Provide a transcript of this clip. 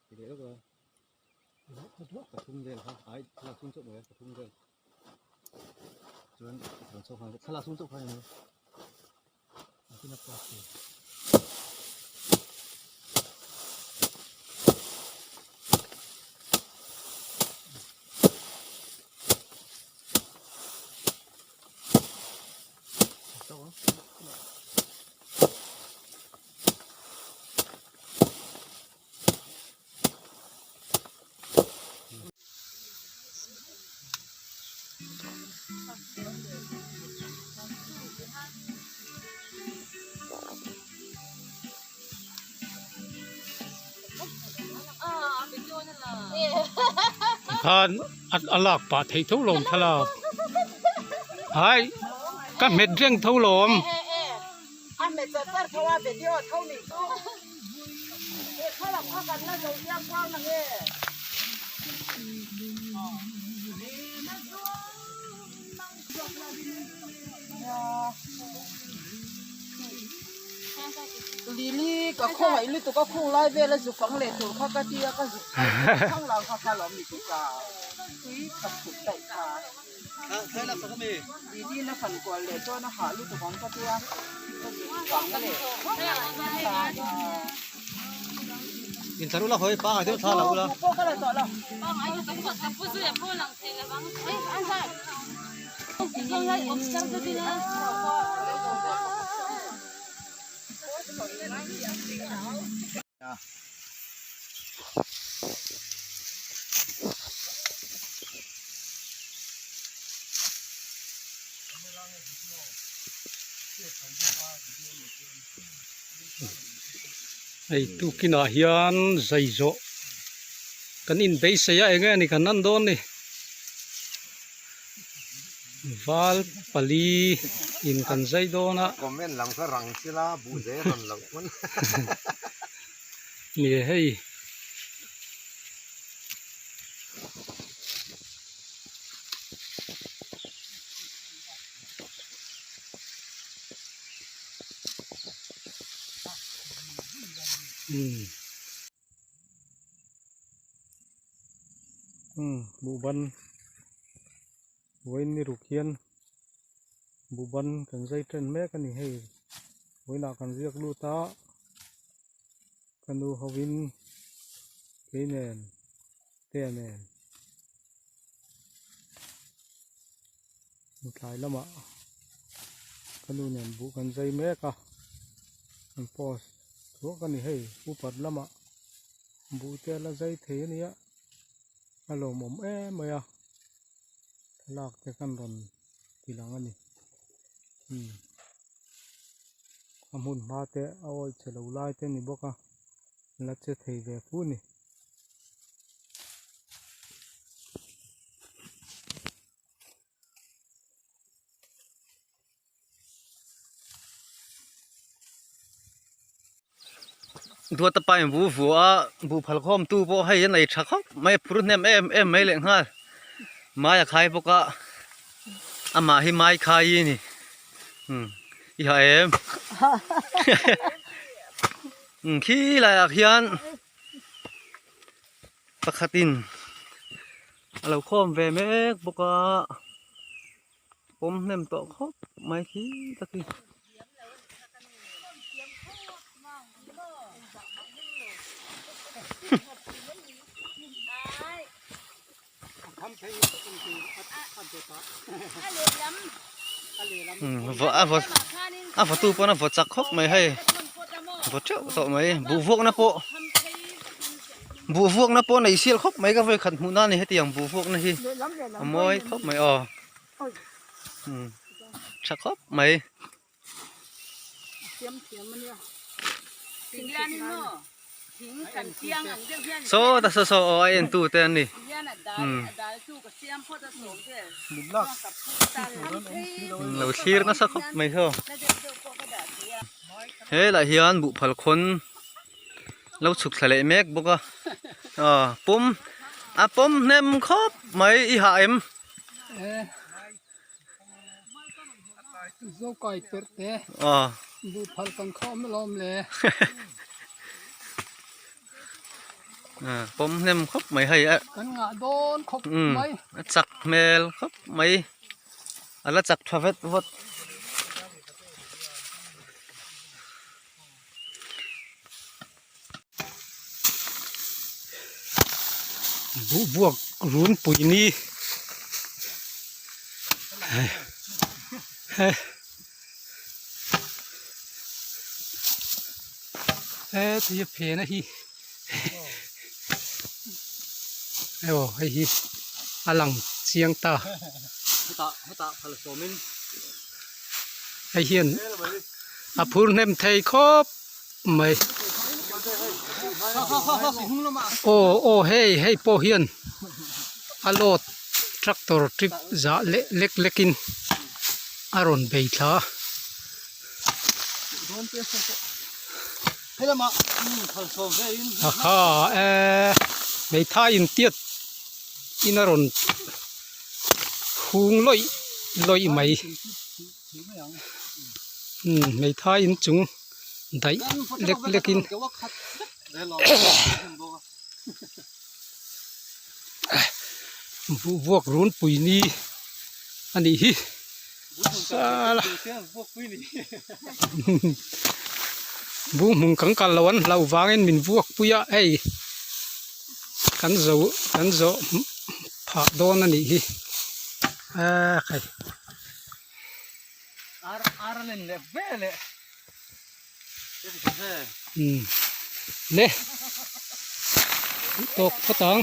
Ti leh lawk a. Pathum vel kha ai thlalak chhung chauh mai a pathum vel. Chuan rawn chho nghal thlalak chhung chauh kha a ni mai. Khan a lak pah theih tho lawm thlalak hai ka hmet reng tho lawm. Lily ka khawngaih lutuk a khung lai vel a zu fang leh tur kha ka tia ka zu thang lo kha kha lawm ni chu ka tui ka phut daih kha. Lily na fan kual leh chuan a hah lutuk ang ka tia ka zu fang leh In thla ula hawi pangai deuh thla lo ula. Hei tukinah hian zai zawh kan inbeisei a eng nge ni kan en dawn ni val pali in kan zai dawn a comment lam kha rang sila buh zel rawn loh pawn ni hei. Umm buhban vawiin ni ruk hian buhban kan zai ṭan mek a ni hei vawiinah kan ziak lut a ka nu hovin kei nen te nen tlai lamah ka nu nen buh kan zai mek a an post thuak a ni hei upat lamah buh te a la zai thei a nia a lawmawm em mai a thlalak te kan rawn ti lang a ni umm a hmun hma te a awih che lo lai te a ni bawk a la che thei ve fu a ni. Duata pa in bu vu a buh phal khawm tu pawh hei a nei tha khawp mai a phur hnem em em mai leh nghal mai a khai bawk a amah hi mai khai a ni umm i ha em umm khi laiah khian. Pakhatin a lo khawm ve mek bawk a pawm hnem tawh khawp mai khi tak hi. A vawtu pawn a vaw chak khawp mai hei vaw teuh tawh mai buh vuakna pawh buh vuakna pawh nei sial khawp mai ka vawi khat hmuh nan a ni hetiang buh vuakna hi a mawi khawp mai aw tha khawp mai. Saw ta saw saw aw a en tu te an ni umm lo thlir nasa khawp mai saw helaiah hian buhphal khawn lo chhuk thla leh mek bawk a aw pawm a pawm hnem khawp mai i hah em. Zo kai perh te buh phal kan khawm alawm le. Pawm hnem khawp mai hei a. Kan ngah dawn khawp mai. A chak hmel khawp mai. A la chak tha vet vawt. Buh buak runpui ni he ti a phen a hi aw hei hi a lang chiang ta hei hian a phur hnem thei khawp mai aw aw hei hei pawh hian a load tractor trip zah leh lek lek in a rawn bei thla a. Aha eee hmeithai intiat in a rawn hung lawih lawih mai umm hmeithai inchung daih lek lek in vuak runpui ni a nih hi. Sala Buh hmun kan kal loh an hlauh vangin min vuak pui a hei kan zo kan zawh phah dawn a nih hi eee khai. Umm le tawk phawt ang.